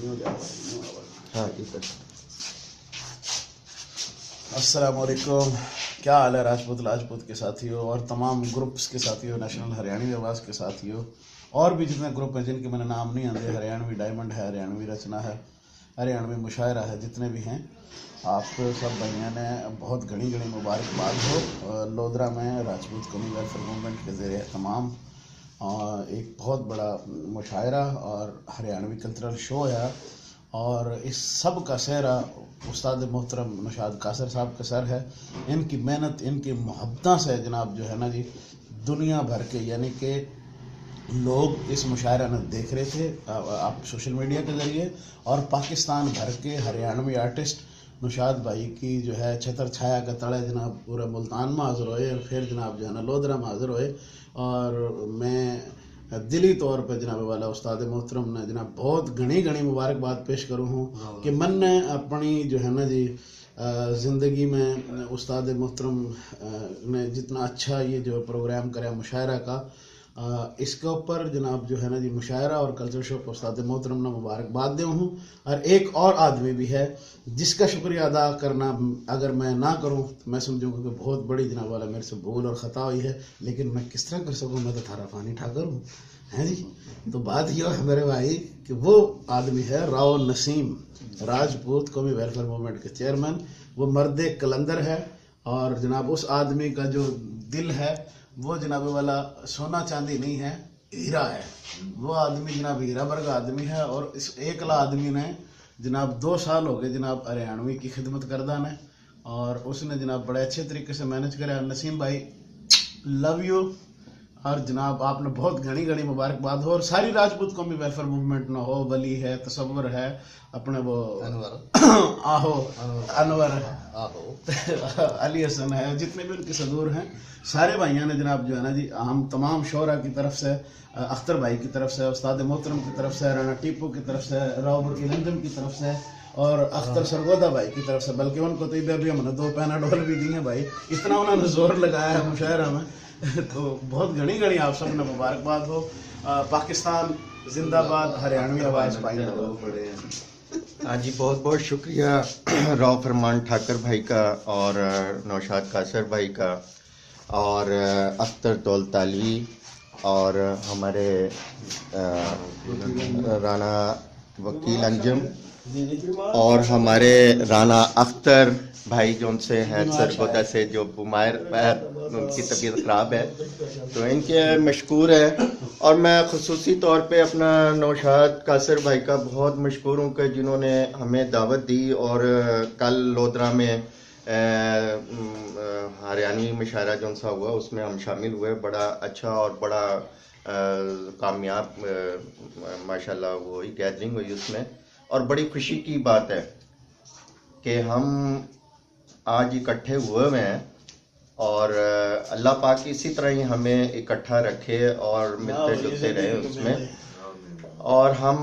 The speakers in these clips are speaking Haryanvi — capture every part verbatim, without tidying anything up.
हाँ जी सर। अस्सलाम वालेकुम, क्या हाल है राजपूत लाजपूत के साथियों और तमाम ग्रुप्स के साथियों, नेशनल हरियाणवी आवाज़ के साथियों, और भी जितने ग्रुप हैं जिनके मैंने नाम नहीं आते, हरियाणवी डायमंड है, हरियाणवी रचना है, हरियाणवी मुशायरा है, जितने भी हैं, आप सब भाइयों ने बहुत घनी घनी मुबारकबाद हो। अ, लोधरा में राजपूत कौमी वेलफेयर मूवमेंट के ज़ेर एहतमाम, अ, एक बहुत बड़ा मुशायरा और हरियाणवी कल्चरल शो है, और इस सब का सेहरा उस्ताद मोहतरम नौशाद कासर साहब का सर है। इनकी मेहनत, इनकी मोहब्बत से जनाब जो है ना जी, दुनिया भर के यानी कि लोग इस मुशायरा ने देख रहे थे, आ, आप सोशल मीडिया के ज़रिए, और पाकिस्तान भर के हरियाणवी आर्टिस्ट नौशाद भाई की जो है छतर छाया के तले जनाब पूरे मुल्तान में हाजिर होए और फिर जनाब जो है ना लोधरा में हाजिर होए। और मैं दिली तौर पे जनाब वाला उस्ताद मोहतरम ने जनाब बहुत घनी घनी मुबारकबाद पेश करूँ हूँ कि मन ने अपनी जो है ना जी, अ, ज़िंदगी में उस्ताद मोहतरम, अ, ने जितना अच्छा ये जो प्रोग्राम करा मुशायरा का, अ, इसके ऊपर जनाब जो है ना जी मुशायरा और कल्चर शो पर उस्ताद मोहतरम ने मुबारकबाद दे हूँ। और एक और आदमी भी है जिसका शुक्रिया अदा करना अगर मैं ना करूँ तो मैं समझूंगा कि बहुत बड़ी जनाब वाला मेरे से भूल और ख़ता हुई है, लेकिन मैं किस तरह कर सकूँ, मैं तो थारा पानी ठाकर हूँ, हैं जी। तो बात यह है मेरे भाई कि वो आदमी है राव नसीम, राजपूत कौमी वेलफेयर मूवमेंट के चेयरमैन, वो मर्द कलंदर है। और जनाब उस आदमी का जो दिल है वो जनाब वाला सोना चांदी नहीं है, हीरा है। वो आदमी जनाब हीरा वर्गा आदमी है। और इस एकला आदमी ने जनाब दो साल हो गए जनाब हरियाणवी की खिदमत करदा ने, और उसने जनाब बड़े अच्छे तरीके से मैनेज करा। नसीम भाई, लव यू। और जनाब आपने बहुत घनी घनी मुबारकबाद हो, और सारी राजपूत कौमी वेलफेयर मूवमेंट ना हो, वली है, तसव्वर है, अपने वो अनवर। आहो, अनवर। अनवर। आहो। अली हसन है, जितने भी उनके सदूर हैं, सारे भाइयों ने जनाब जो है ना जी, हम तमाम शोरा की तरफ से, अ, अख्तर भाई की तरफ से, उस्ताद मोहतरम की तरफ से, राणा टीपू की तरफ से, राव वकील अंजम की तरफ से और अख्तर सरगोदा भाई की तरफ से, बल्कि उनको तो इबे भी हमने दो पैनाडोल भी दी हैं भाई, इतना उन्होंने जोर लगाया है मुशायरा में। तो बहुत घनी घनी आप सब ने मुबारकबाद हो। अ, पाकिस्तान जिंदाबाद, हरियाणवी आवाज़ भाई। हाँ जी, बहुत बहुत शुक्रिया राव फरमान ठाकर भाई का और, अ, नौशाद कासर भाई का और, अ, अख्तर दौलतालवी और हमारे, अ, राणा वकील अंजम और हमारे राणा अख्तर भाई जो उनसे हैं सरगोदा से, जो बीमार है, उनकी तबीयत ख़राब है, तो इनके मशकूर है। और मैं खसूसी तौर पे अपना नौशाद कासर भाई का बहुत मशकूर हूँ कि जिन्होंने हमें दावत दी और कल लोधरा में, अ, उम, अ, हरियाणवी मुशायरा जौन सा हुआ, उसमें हम शामिल हुए। बड़ा अच्छा और बड़ा, अ, कामयाब, अ, माशाल्लाह वो हुई, गैदरिंग हुई उसमें। और बड़ी खुशी की बात है कि हम आज इकट्ठे हुए हुए हैं और, अ, अल्लाह पाक इसी तरह ही हमें इकट्ठा रखे और मिलते जुलते रहे उसमें। और हम,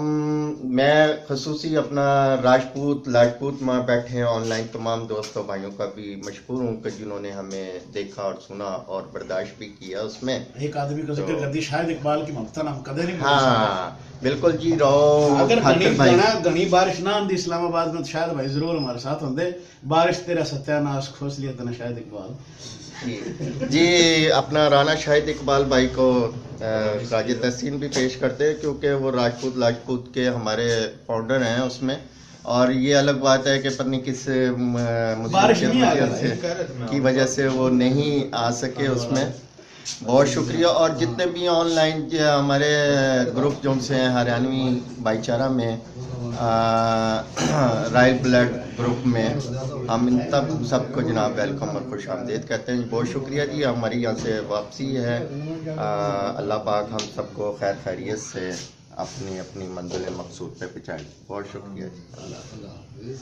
मैं खसूसी अपना राजपूत, लाजपूत में बैठे ऑनलाइन तमाम दोस्तों भाइयों का भी मशकूर हूँ कि जिन्होंने हमें देखा और सुना और बर्दाश्त भी किया उसमें। एक आदमी का जिक्र तो कर दी, शाहिद इकबाल की मोहब्बत ना हम कदे नहीं भूल सकते। हाँ, बिल्कुल जी, राव अगर ठाकर घनी, भाई। घना, घनी बारिश ना आंदी इस्लामाबाद में तो शायद भाई जरूर हमारे साथ होंदे। बारिश तेरा सत्यानाश, खोस लिया तने शाहिद इकबाल। जी, जी, अपना राणा शाहिद इकबाल भाई को, अ, खराज तहसीन भी पेश करते हैं, क्योंकि वो राजपूत लाजपूत के हमारे फाउंडर हैं उसमें। और ये अलग बात है कि पता नहीं किस, म, मुसीबत बारिश की नहीं आ वजह रही से, है। की वजह से वो नहीं आ सके उसमें। बहुत शुक्रिया। और जितने भी ऑनलाइन जो हमारे ग्रुप जो से हैं हरियाणवी भाईचारा में, आ, रॉयल ब्लड ग्रुप में, हम इन तब सबको जनाब वेलकम और खुश आमदीद कहते हैं। बहुत शुक्रिया जी, हमारी यहाँ से वापसी है। आ, अल्लाह पाक हम सबको खैर खैरियत से अपनी, अपनी मंजिल मकसूद पे पहुँचाए। बहुत शुक्रिया जी।